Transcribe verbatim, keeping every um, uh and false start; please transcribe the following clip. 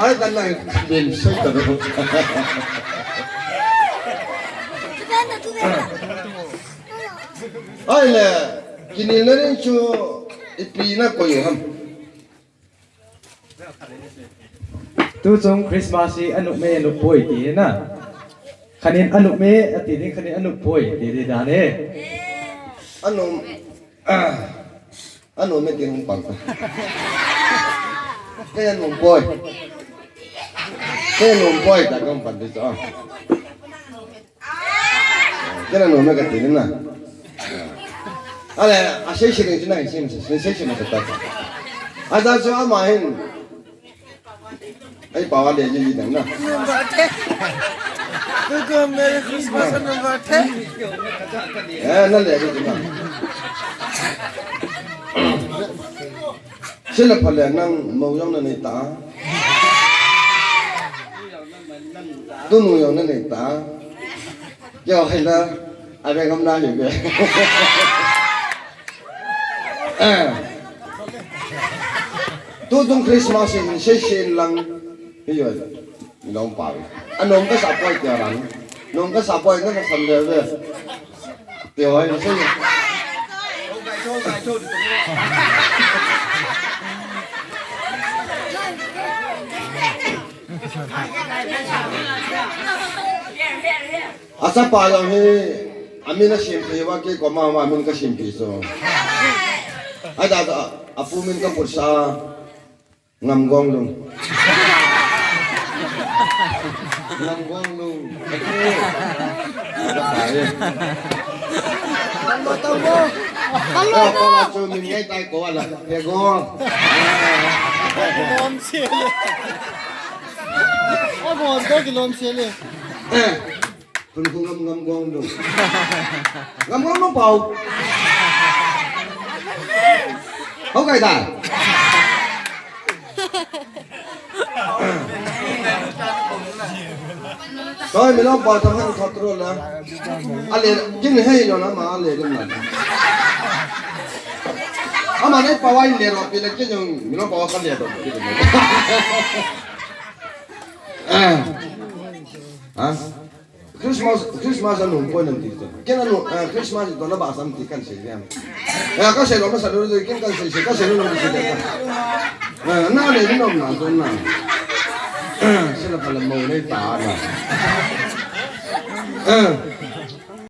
Ai, kan nang ben sai ta do. Ai le, kinilna ding chu ipi na koi u ham. Tuchung Christmas hi anup me anup poi ti na. Khanin anup me ati ding, khanin anup poi ti ding dan e. Anup, ah, anup me ti hung pang ta. Kei anup poi. Kei anup poi ta kong pan ti chu. Kei anup me kati na. Ale, asei sei ding chu na, sei sei sei sei ma ta. Aja chu ama hin. Ei, pao a le ji ji dang na. Tutu Merry Christmas anup me te. Eh, na le ji na. Sila phale nang mou jong na nei ta. Tunu jong na nei ta. Kei o hai la, a ve ngam na hi ve. Eh. Tuchung Christmas in sei sei lang. Hi yo. Nong pa. A nong ka sa poi kya ran. Nong ka sa poi na ka san le ve. Ti o hai sei. Achapa jong hi, amin asempeh uva, kei koma uva amin kasempeh chu. Aja chu, a, apu min kaputsah, Ngamgonglung. Ngamgonglung. Achapa jong hi. Hello, hello. Hello, hello. Chu min ngai tai ko ala. He go. Kilom se le. Abo, ko kilom se le. Eh. Khun khu Ngam, Ngamgonglung. Ngamgonglung pao. Hou kai ta. Toi, mi lom pao tham han thot ro la. Ale, kin hei lo na ma ale lim na. Ama nei pao ai le ro pi le kin jong mi lom pao ka le ro. Ah. Ha? Christmas, Christmas anup poi nan ti chu. Ken anup, eh, Christmas to na ba sam ti kan sei ve. Eh, ka sei lo ma sa lo, ken kan sei sei, ka sei lo ma sei le ka. Eh, na le ni nom na to na. Eh, sei la pala mo le ta na. Eh.